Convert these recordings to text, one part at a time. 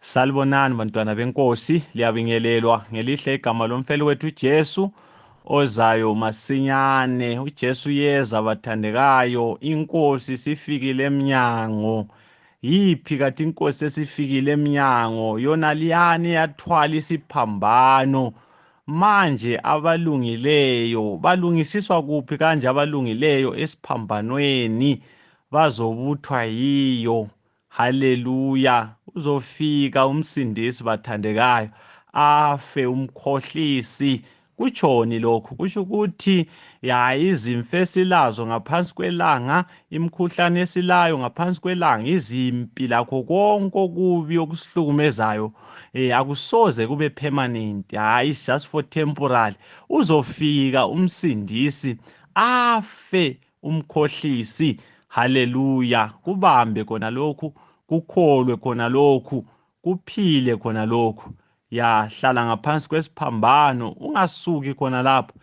Salibonani bantwana benkosi, liyabingelelwa ngelihle igama lomfeli wethu uJesu ozayo masinyane. uJesu yeza bathandekayo, inkosi sifikile emnyango. Yiphi kathi inkosi esifikile emnyango? Yona liyani yathwala isiphambano. Manje abalungileyo balungisiswa kuphi kanje? Abalungileyo esiphambanweni bazobuthwa yiyo. Haleluya! Uzofika umsindisi bathandekayo, afe umkhohlisi. Kutshoni lokhu? Kusho ukuthi izimfu esilazo ngaphansi kwelanga, imikhuhlane esilayo ngaphansi kwelanga, izimpi lakho konke okubi okusihlukumezayo akusoze kube permanent. It's just for temporary. Uzofika umsindisi afe umkhohlisi. Haleluya! Kubambe khona lokhu, kukholwe khona lokhu, kuphile khona lokhu. Hlala ngaphansi kwesiphambano, ungasuki khona lapho.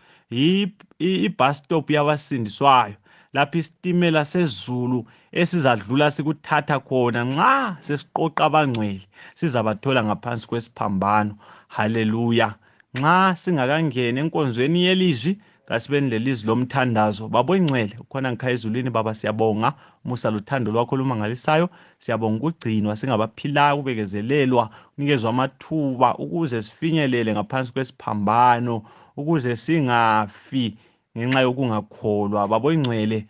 I-bus stop yabasindiswayo, lapho isitimela sezulu esizadlula sikuthatha khona. Nxa sesiqoqa abangcwele sizabathola ngaphansi kwesiphambano. Haleluya! Nxa singakangeni enkonzweni yelizwi, kasibeni lelizwi lomthandazo. Baba oyingcwele, ukhona ngikhaya ezulwini. Baba, siyabonga umusa lothando lwakho olumangalisayo. Siyabonga ukugcinwa singabaphilayo, ukubekezelelwa, unikezwa amathuba ukuze sifinyelele ngaphansi kwesiphambano, ukuze singafi ngenxa yokungakholwa. Baba oyingcwele,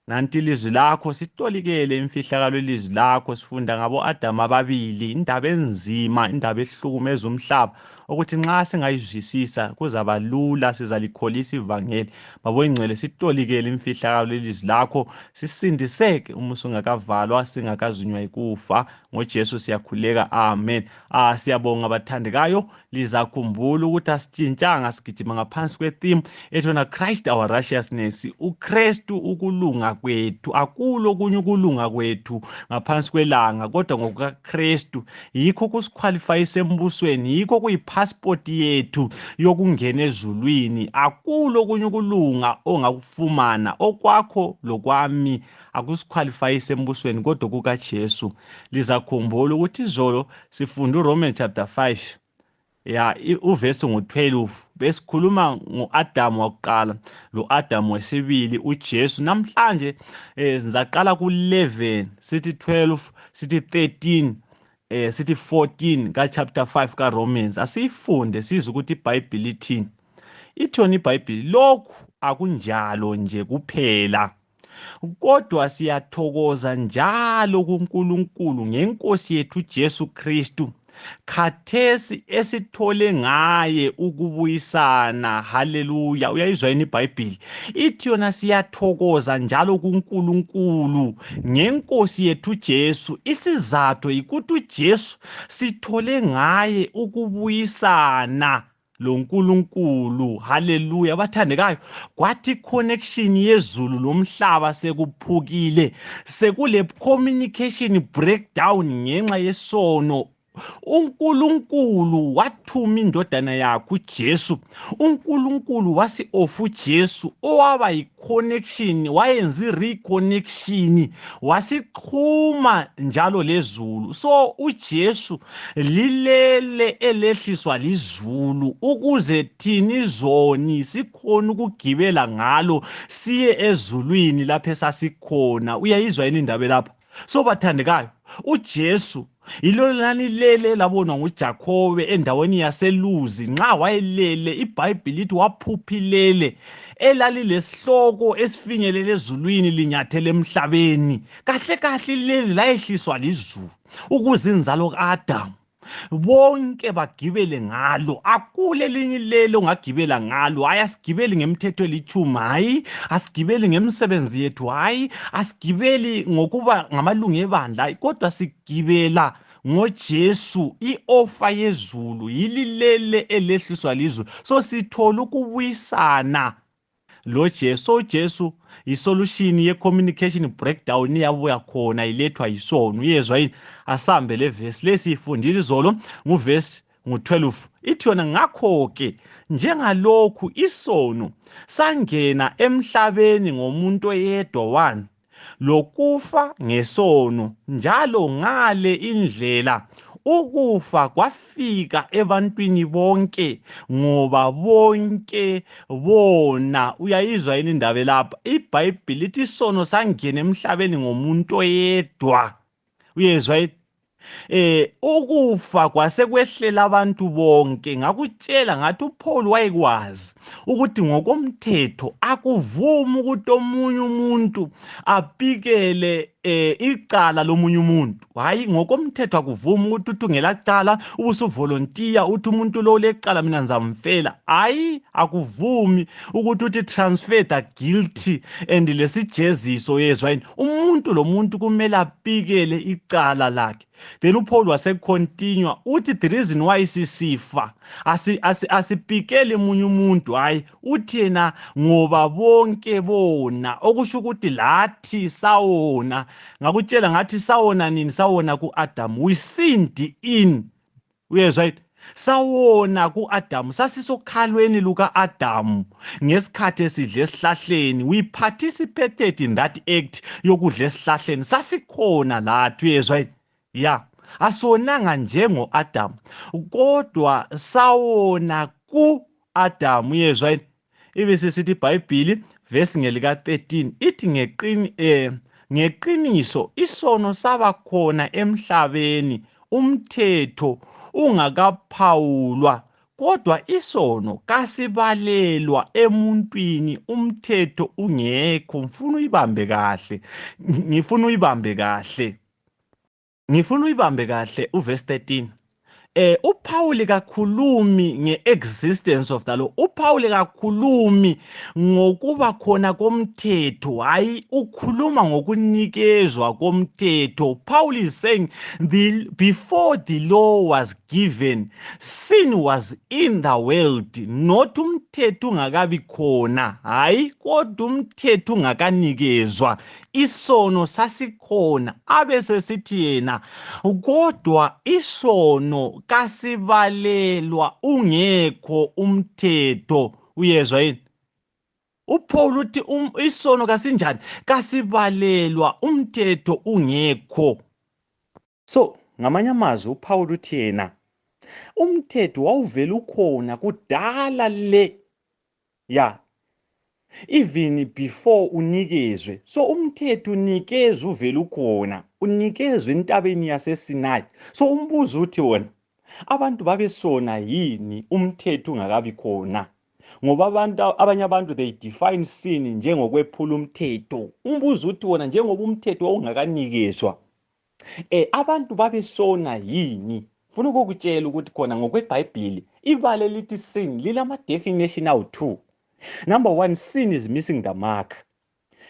nanti ilizwi lakho sitolikele imfihlakalo ilizwi lakho. Sifunda ngabo Adamu ababili, indaba enzima, indaba ehlukumeza umhlaba, ukuthi nxa singayizwisisa kuzaba lula, sizalikholisa ivangeli. Baba oyingcwele, sitolikele imfihlakalo ilizwi lakho, sisindiseke umusa ungakavalwa, singakazunywa yikufa. NgoJesu siyakhuleka, amen. Siyabonga bathandekayo, lizakhumbula ukuthi asitshintshanga, sigijima ngaphansi kwetheme ethona Christ our righteousness. uKristu ukulunga kwethu, akulo okunye ukulunga kwethu ngaphansi kwelanga, kodwa ngokukaKristu. Yikho kusiqualifyisa embusweni, yikho kuyipassport yethu yokungena ezulwini. Akulo okunye ukulunga ongakufumana, okwakho lokwami akusiqualifyisa embusweni, kodwa kukaJesu. Lizakhumbula ukuthi izolo sifunda uRomans chapter 5 uvesi ngu-12, besikhuluma ngo-Adamu wakuqala lo-Adamu wesibili, uJesu. Namhlanje sizaqala ku-11, sithi 12, sithi 13, sithi 14 ka-chapter 5 kaRomans. Asiyifunde sizwe ukuthi iBhayibhili ithini. Ithoni iBhayibhili? Lokhu akunjalo nje kuphela, kodwa siyathokoza njalo kuNkulunkulu ngeNkosi yethu uJesu Kristu, khathesi esithole ngaye ukubuyisana. Haleluya! Uyayizwa yini iBhayibhili? Ithi yona siyathokoza njalo kuNkulunkulu ngeNkosi yethu uJesu. Isizathu yikuthi uJesu sithole ngaye ukubuyisana loNkulunkulu. Haleluya! Bathandekayo, kwathi connection yezulu lomhlaba sekuphukile, sekule communication breakdown ngenxa yesono, uNkulunkulu wathuma indodana yakhe uJesu. uNkulunkulu wasi-ofa uJesu, owaba yi-connection, wayenza i-reconnection, wasixhuma njalo lezulu. So uJesu lilele elehliswa lizulu ukuze thina izoni sikhona ukugibela ngalo siye ezulwini lapho esasikhona. Uyayizwa yini indaba lapha? So bathandekayo, uJesu yilo lalilele labonwa nguJakobe endaweni yaseLuzi. Nxa wayelele, iBhayibhili lithi waphuphilele, elalilesihloko esifinyelele ezulwini linyathele emhlabeni. Kahle kahle ileli layehliswa lizulu ukuze inzalo ka-Adamu bonke bagibele ngalo. Akule elinye ilele ongagibela ngalo. Hayi, asigibeli ngemithetho elitshumi, hayi, asigibeli ngemisebenzi yethu, hayi, asigibeli ngokuba ngamalungu ebandla, kodwa sigibela ngoJesu. I-ofa yezulu yililele elehliswa lizulu. So sithola ukubuyisana loJesu. So uJesu isolution ye-communication breakdown iyabuya khona, ilethwa yisono. Uyezwa yini? Asambe levesi lesiyifundile izolo, nguvesi ngu-12. Ithi yona, ngakho-ke njengalokhu isono sangena emhlabeni ngomuntu oyedwa, one, lokufa ngesono, njalo ngale indlela ukufa kwafika ebantwini bonke ngoba bonke bona. Uyayizwa yini indaba lapha? IBhayibheli lithi isono sangena emhlabeni ngomuntu oyedwa. Uyezwa yini? Ukufa kwasekwehlela abantu bonke. Ngakutshela ngathi uPaul wayekwazi ukuthi ngokomthetho akuvumi ukuthi omunye umuntu apikele icala lomunye umuntu. Hayi, ngokomthetho akuvumi ukuthi ungelacala ubusuvolontiya uthi umuntu lo lecala mina ngizamfela. Hayi, akuvumi ukuthi uthi transfer the guilty and lesijeziso. Yezwa yini? Umuntu lomuntu kumele apikele icala lakhe. Then uPaul wasecontinue uthi the reason why sisifa asipikele munye umuntu, hayi, uthi yena ngoba bonke bona, okusho ukuthi lathi sawona. Ngakutshela ngathi sawona nini? Sawona ku-Adam. We sinned in. Uyezwa yini? Sawona ku-Adam, sasisokhalweni luka-Adamu ngesikhathi esidle esihlahleni. We participated in that act yokudla esihlahleni. Sasikhona lathi. Uyezwa yini? Ya, asonanga njengo-Adam kodwa sawona ku-Adam. Uyezwa yini? Ibe sesithi iBhayibheli verse ngelika 13 ithi ngeqiniso isono saba khona emhlabeni umthetho ungakaphawulwa, kodwa isono kasibalelwa emuntwini umthetho ungekho. Ngifuna uyibambe kahle, ngifuna uyibambe kahle. Ngifuna uyibambe kahle uverse 13. uPaul kakhulumi nge-existence of the law. uPaul kakhulumi ngokuba khona komthetho, hayi, ukhuluma ngokunikezwa komthetho. Paul is saying before the law was given, sin was in the world. Not umthetho ungakabi khona, hayi, kodwa umthetho ungakanikezwa. Isono sasikhona. Abesesithi yena kodwa isono kasibalelwa ungekho umthetho. Uyezwa yini? uPaul uthi isono kasinjani? Kasibalelwa umthetho ungekho. So ngamanye amazwi uPaul uthi yena umthetho wawuvela ukhona kudala le, ya, even before unikezwe. So umthetho unikezwe uvela ukhona, unikezwe entabeni yaseSinayi. So umbuzo uthi wona abantu babesona yini umthetho ungakabi khona? Ngoba abanye abantu they define sin njengokwephula umthetho. Umbuzo uthi wona njengoba umthetho wawungakanikezwa, abantu babesona yini? Funa ukukutshela ukuthi khona ngokweBhayibheli ibale lithi sin lilama definition awu-2. Number 1, sin is missing the mark.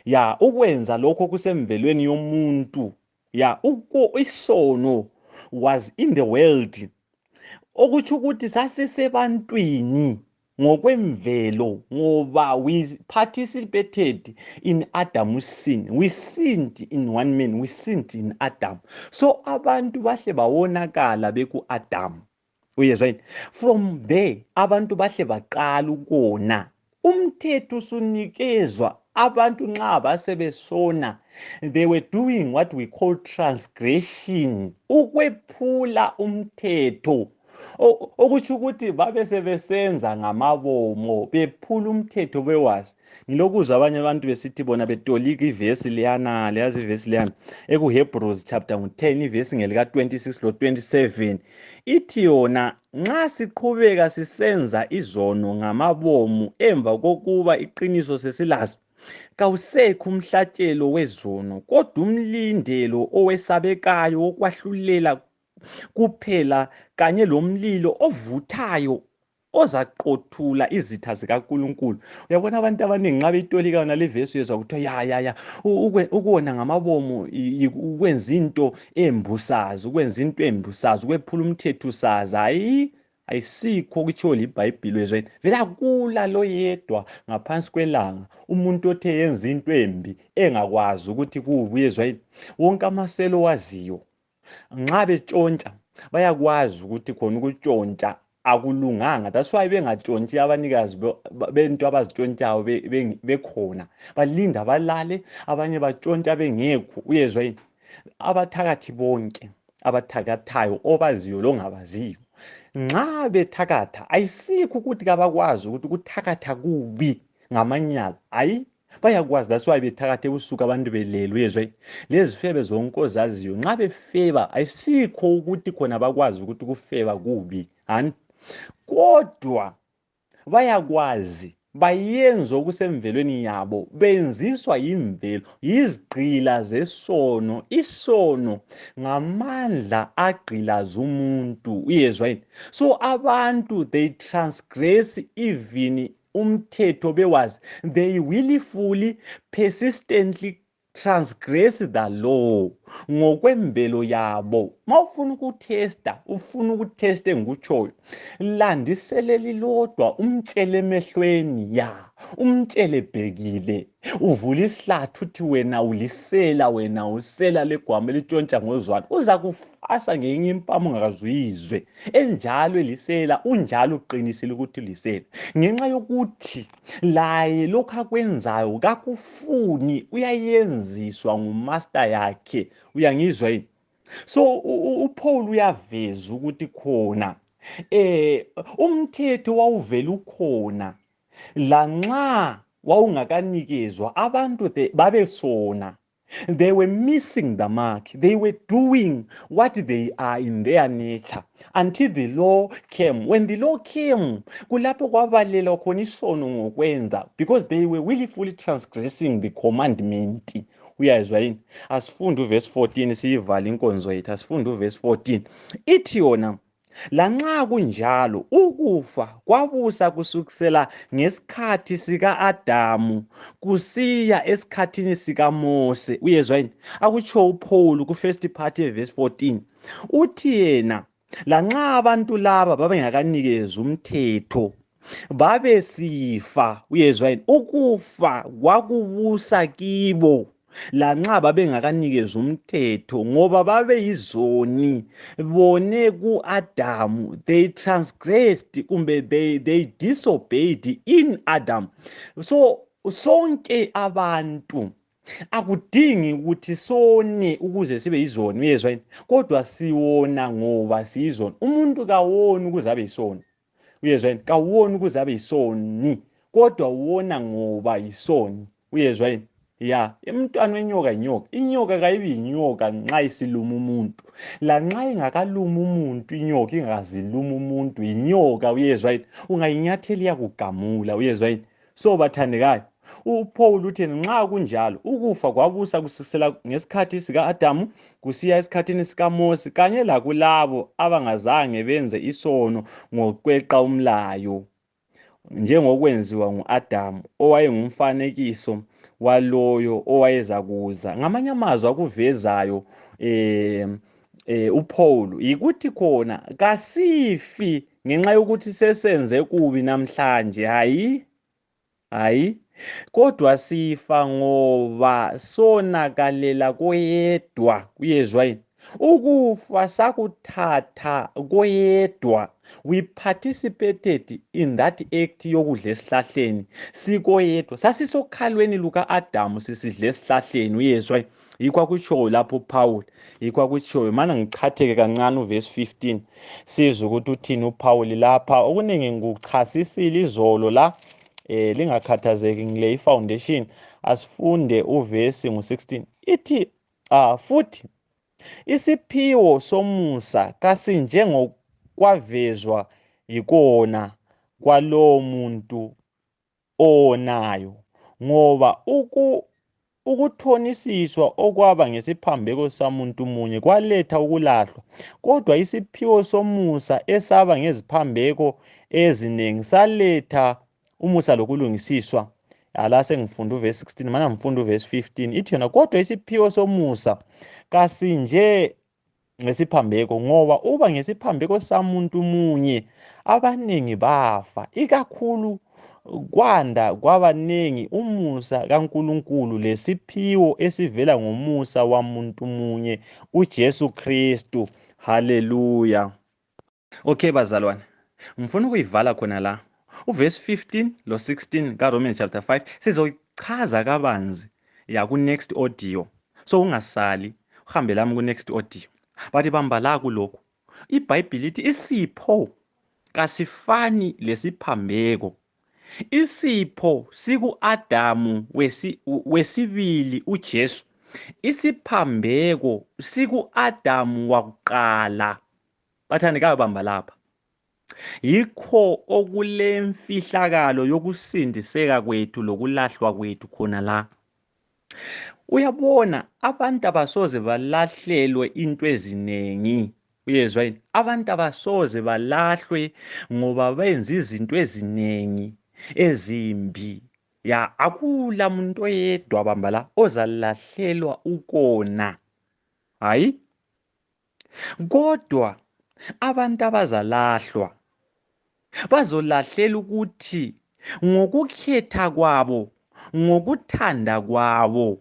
Ya, ukwenza lokho kusemvelweni yomuntu. Ya, isono was in the world. Okuthi ukuthi sasisebantwini ngokwemvelo ngoba we participated in Adam's sin. We sinned in one man. We sinned in Adam. So abantu bahle bawonakala beku-Adam. Uyezwa yini? From there abantu bahle baqala ukona. Umthetho usunikezwa abantu nxa basebesona. They were doing what we call transgression. Ukwephula umthetho. Okuthi ukuthi babe sebesenza ngamabomo bephula umthetho bewazi. Ngilokuzwa abanye abantu besithi bona betolika ivesi leyana, leyazi ivesi leyana ekuHebrews chapter 10 ivesi ngelika 26 lo 27 ithi yona nxa siqhubeka sisenza izono ngamabomu emva kokuba iqiniso sesilazi, kawusekho umhlatshelo wezono kodwa umlindelo owesabekayo wokwahlulela kuphela kanye lomlilo ovuthayo ozaqothula izitha zikaNkulunkulu. Uyabona abantu abaningi nxa betolika yona le verse yezwa kuthiwa ya ukona ngamabomu ukwenza into embusazi, ukwenza into embusazi, ukwephula umthetho usazi. Hayi, ayisikho okutshiwo liBhayibheli. Wezweni vela kula lo yedwa ngaphansi kwelanga umuntu othe yenza into embi engakwazi ukuthi kubi. Uyezwa yini? Wonke amaselo waziyo nxa betshontsha bayakwazi ukuthi khona ukutshontsha akulunganga. That's why bengatshontshi abanikazi bento abazitshontshayo bekhona, balinda balale, abanye batshontsha bengekho. Uyezwa yini? Abathakathi bonke abathakathayo obaziyo longabaziyo. Nxa bethakatha ayisikho ukuthi kabakwazi ukuthi ukuthakatha kubi ngamanyala. Hayi, bayakwazi. That's why bethakatha ebusuku abantu belele. Uyezwa lezi febe zonke ozaziyo nxa befeba ayisikho ukuthi khona bakwazi ukuthi ukufeba kubi, hani, kodwa bayakwazi bayenza okusemvelweni yabo, benziswa yimvelo, yizigqila zesono. Isono ngamandla agqilaza umuntu. Uyezwa yini? So abantu they transgress even umthetho bewazi. They willfully, persistently transgress the law ngokwemvelo yabo. Mawufuna ukuthesta, ufuna ukuthesta engikutshoyo, landiseleli lodwa, umtshele emehlweni, umtshele ebhekile, uvula isihlathu uthi wena ulisela, wena usela legwama elitshontsha ngozwane, uza kufasa ngenye impama ungakazuyizwe. Enjalo elisela unjalo uqinisile ukuthi ulisela, ngenxa yokuthi laye lokho akwenzayo kakufuni, uyayenziswa ngumaster yakhe. Uyangizwa yini? So uPaul uyaveza ukuthi khona umthetho wawuvela ukhona lanxa wawungakanikezwa, abantu babesona. They were missing the mark. They were doing what they are in their nature until the law came. When the law came, kulapho kwabalelwa khona isono ngokwenza, because they were willfully transgressing the commandment. Uyazwa yini? Asifunde uverse 14 siyivala inkonzo yethu. Asifunde uverse 14. Ithi yona, lanxa kunjalo ukufa kwabusa kusukisela ngesikhathi sika-Adamu kusiya esikhathini sikaMose. Uyezwa yini? Akutsho uPaul ku-first part ye-verse 14. Uthi yena, lanxa abantu laba babengakanikezwa umthetho babesifa. Uyezwa yini? Ukufa kwakubusa kibo lanxa babengakanikezwa umthetho, ngoba babeyizoni, bone ku-Adamu. They transgressed, kumbe they disobeyed in Adam. So sonke abantu akudingi ukuthi sone ukuze sibe yizoni. Uyezwa yini? Kodwa siwona ngoba siyizoni. Umuntu kawoni ukuze abe yisoni. Uyezwa yini? Kawoni ukuze abe yisoni, kodwa wona ngoba yisoni. Uyezwa yini? Umntwana wenyoka inyoka. Inyoka kayibi inyoka nxa isiluma umuntu. Lanxa ingakaluma umuntu, inyoka ingaziluma umuntu, inyoka. Uyezwa yini? Ungayinyathela iyakugamula. Uyezwa yini? So bathandekayo, uPaul uthi nxa kunjalo ukufa kwabusa kusukela ngesikhathi sika-Adamu kusiya esikhathini sikaMose, kanye lakulabo abangazange benze isono ngokweqa umlayo, njengokwenziwa ngu-Adamu owayengumfanekiso waloyo owayeza kuza. Ngamanye amazwi akuvezayo uPaul yikuthi khona kasifi ngenxa yokuthi sesenze kubi namhlanje. Hayi, kodwa sifa ngoba sonakalela koyedwa. Uyezwa yini? Ukufa sakuthatha koyedwa. We participated in that act yokudla esihlahleni sikoyedwa. Sasisokhalweni luka-Adamu sisidla esihlahleni. Uyezwa? Yikho akutshoyo lapho uPaul, yikho akutshoyo. Mana ngichatheke kancane uverse 15 sizwe ukuthi uthini uPaul lapha. Okuningi ngikuchasisile izolo la, lingakhathazeki ngile foundation. Asifunde uverse ngu-16. Ithi futhi isiphiwo somusa kasinjengokwavezwa yikona kwalowo muntu onayo, ngoba ukuthonisiswa okwaba ngesiphambeko samuntu munye kwaletha ukulahlwa, kodwa isiphiwo somusa esaba ngeziphambeko eziningi saletha umusa lokulungisiswa. La sengifunda uverse 16, mana ngifunda uverse 15. Ithi yona, kodwa isiphiwo somusa kasinje ngesiphambeko, ngoba uba ngesiphambeko samuntu munye abaningi bafa. Ikakhulu kwanda kwabanengi umusa kaNkulunkulu lesiphiwo esivela ngomusa wamuntu munye uJesu Kristu. Haleluya. Okay bazalwane, ngifuna ukuyivala khona la uverse 15 lo 16 kaRomans chapter 5. Sizochaza kabanzi ku next audio, so ungasali uhambe lami ku next audio. Bathi bamba la kulokhu. IBhayibheli lithi isipho kasifani lesiphambeko. Isipho siku-Adamu wesibili uJesu. Isiphambeko siku-Adamu wakuqala. Bathandekayo bamba lapha. Yikho okulemfihlakalo yokusindiseka kwethu lokulahlwa kwethu khona la. Uyabona abantu abasoze balahlelwe into ezinengi. Uyezwa yini? Abantu abasoze balahlwe ngoba benza izinto ezinengi ezimbi. Ya akula muntu oyedwa bamba la ozalahlelwa ukona. Hayi. Kodwa abantu abazalahlwa bazolahlela ukuthi ngokukhetha kwabo, ngokuthanda kwabo,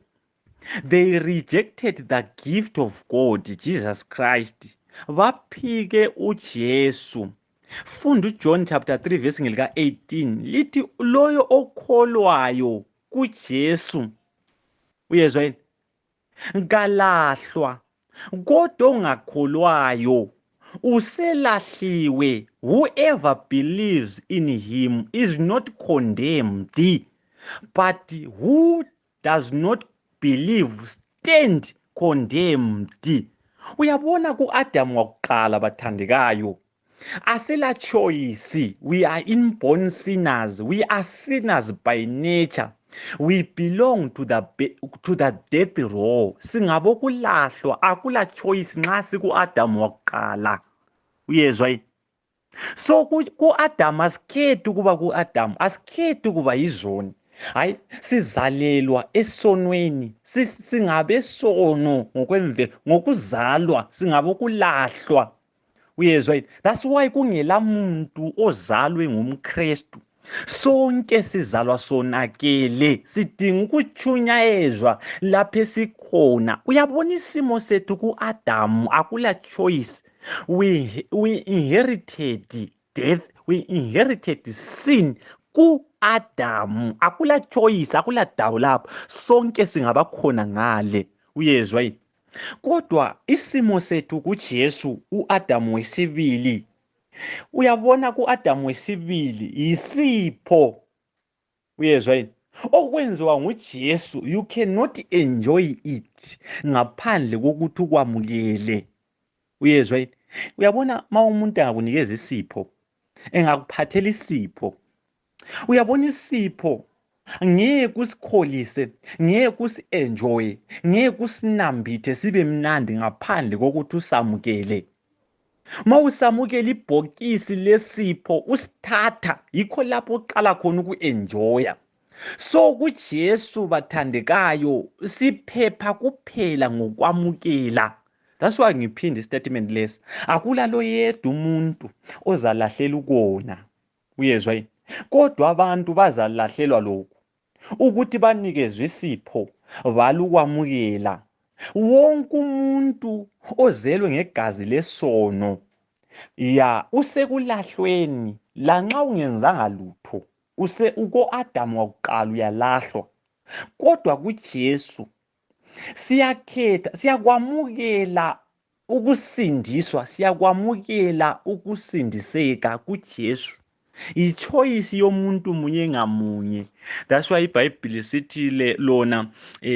they rejected the gift of God, Jesus Christ. Baphike uJesu. Funda uJohn chapter 3 verse ngelika 18 lithi loyo okholwayo kuJesu, uyezwa yini, ngalahlwa, kodwa ongakholwayo uselahliwe. Whoever believes in him is not condemned, but who does not believe stand condemned. Uyabona ku-Adamu wakuqala bathandekayo, asela choice. We are inborn sinners. We are sinners by nature. We belong to the death row. Singabo kulahlwa, akula choice nxa siku-Adamu wakuqala. Uyezwa yini? So ku-Adamu asikhethi ukuba ku-Adamu, asikhethi ukuba yizoni. Hayi, sizalelwa esonweni, singabe sono ngokwemvelo, ngokuzalwa singabo kulahlwa. Uyezwa yini? That's why kungela muntu ozalwe ngumKristu. Sonke sizalwa sonakele, sidinga ukuchunyayezwa lapho esikhona. Uyabona isimo sethu ku-Adamu akula choice. We inherited death, we inherited sin ku-Adamu. Akula choice, akula dawu lapho. Sonke singabakhona ngale. Uyezwa yini? Kodwa isimo sethu kuJesu uAdamu wesibili. Uyabona kuAdamu wesibili yisipho. Uyezwa yini? Okwenziwa nguJesu, you cannot enjoy it ngaphandle kokuthi ukwamukele. Uyezwa yini? Uyabona ma umuntu angakunikeza isipho, engakuphathela isipho, uyabona isipho ngeke kusikholise, ngeke kusi-enjoy, ngeke kusinambithe sibe mnandi ngaphandle kokuthi usamukele. Ma usamukela ibhokisi lesipho usithatha, yikho lapho uqala khona uku-enjoya. So kuJesu bathandekayo siphepha kuphela ngokwamukela. That's why ngiphinde istatement lesi. Akula lo yedwa umuntu ozalahlela ukona. Uyezwa yini? Kodwa abantu bazalahlelwa lokhu, ukuthi banikezwe isipho balukwamukela. Wonke umuntu ozelwe ngegazi lesono, ya usekulahlweni lanxa ungenzanga lutho. Uko-Adamu wakuqala uyalahlwa. Kodwa kuJesu siyakhetha, siyakwamukela ukusindiswa, siyakwamukela ukusindiseka kuJesu. I-choice yomuntu munye ngamunye. That's why iBhayibheli sithi lona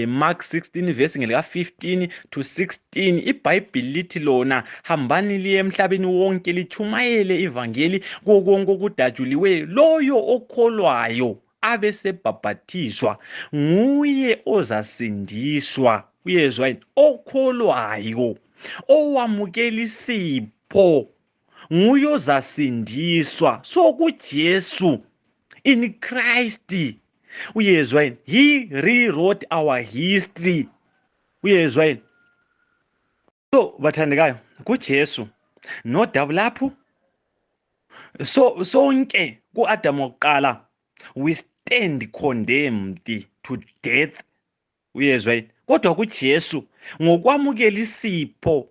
Mark 16 verse ngelika 15 to 16 iBhayibheli lithi lona hambani liye emhlabeni wonke lichumayele ivangeli konke okudatshuliweyo. Loyo okholwayo abesebhaphathizwa nguye ozasindiswa. Uyezwa yini? Okholwayo owamukela isipho nguye ozasindiswa. So kuJesu, in Christ, uyezwa yini? He rewrote our history. Uyezwa yini? So bathandekayo, kuJesu no double lapho. So sonke kuAdamu wakuqala we stand condemned to death. Uyezwa yini? Kodwa kuJesu ngokwamukela isipho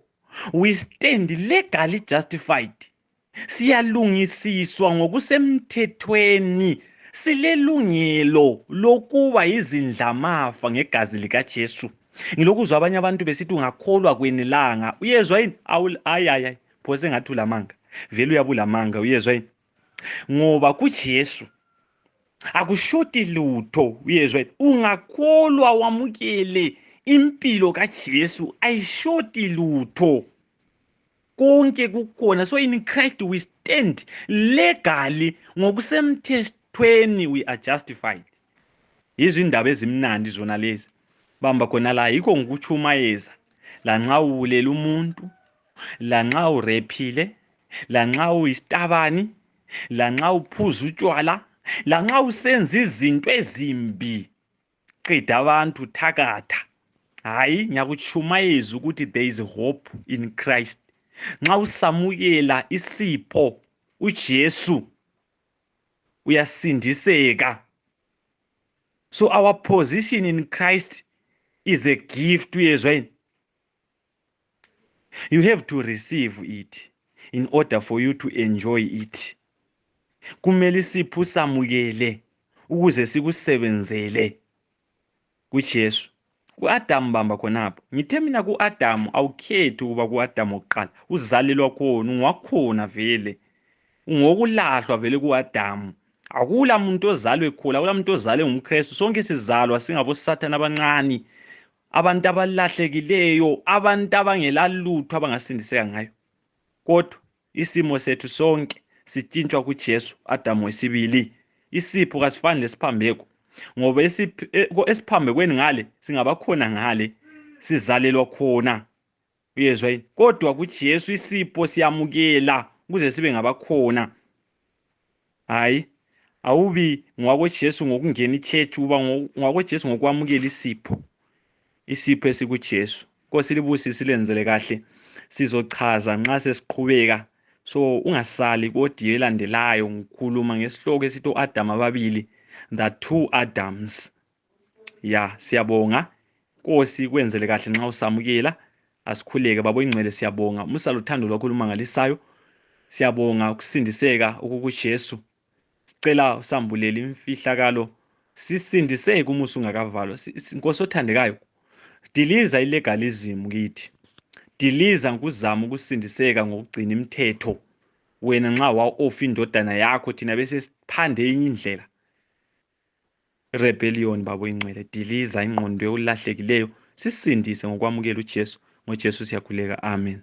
we stand legally justified. Siyalungisiswa ngokusemthethweni. Silelungelo lokuba izindlamafa ngegazi likaJesu. Ngilokuzwa abanye abantu besithi ungakholwa kwenelanga. Uyezwa yini? Hayi phose ngathi ulamanga. Vele uyabulamanga, uyezwa yini? Ngoba kuJesu akushoti lutho, uyezwa yini? Ungakholwa wamukele impilo kaJesu, ayishoti lutho. Konke kukhona. So in Christ we stand legally, ngokusemthethweni we are justified. Izindaba ezimnandi zona lezi. Bamba khona la yikho ngikuchumayeza. La nxa ubulela umuntu, la nxa urephile, la nxa uyisitabani, la nxa uphuza utshwala, la nxa usenza izinto ezimbi, qeda abantu thakatha. Hayi ngiyakuchumayeza ukuthi there is hope in Christ. Nxa usamukela isipho uJesu uyasindiseka. So our position in Christ is a gift, uyezwa yini? You have to receive it in order for you to enjoy it. Kumele isipho usamukele ukuze sikusebenzele kuJesu. Ku-Adam bamba khonapho. Ngithe mina ku-Adam awukhethi ukuba ku-Adam oqala uzalelwa khona, ungakhona vele. Ungokulahlwa vele ku-Adam. Akula muntu ozalwe khona, akula muntu ozalwe ngumKristu. Sonke sizalwa singabo Sathana abancane. Abantu abalahlekileyo, abantu abangelalutho abangasindiseka ngayo. Kodwa isimo sethu sonke sitshintshwa kuJesu, Adam wesibili. Isipho kasifani lesiphambeko. Ngoba esiphambekweni ngale singabakhona ngale sizalelwa khona, uyezwa yini? Kodwa kuJesu isipho siyamukela ukuze sibe ngabakhona. Hayi awubi ngwakoJesu ngokungena ichurch, uba ngwakoJesu ngokwamukela isipho esikuJesu. Nkosi libusise silenzele kahle. Sizochaza nxa sesiqhubeka. So ungasali kodwa elandelayo ngikhuluma ngesihloko esithi uAdam ababili, the two Adams. Ya, siyabonga. Nkosi kwenzele kahle nxa usamukela. Asikhuleke babo ingcwele, siyabonga. Musa luthando lwakho lumangalisayo. Siyabonga ukusindiseka okukuJesu. Sicela usambulele imfihlakalo. Sisindiseke umusa ungakavalwa. Nkosi othandekayo, diliza ilegalism kithi. Diliza ngokuzama ukusindiseka ngokugcina imithetho. Wena nxa wa-off indodana yakho thina bese siphande enye indlela. Rebellion babo ingcwele, diliza ingqondo yolahlekileyo, sisindise ngokwamukela uJesu. NgoJesu siyakhuleka, amen.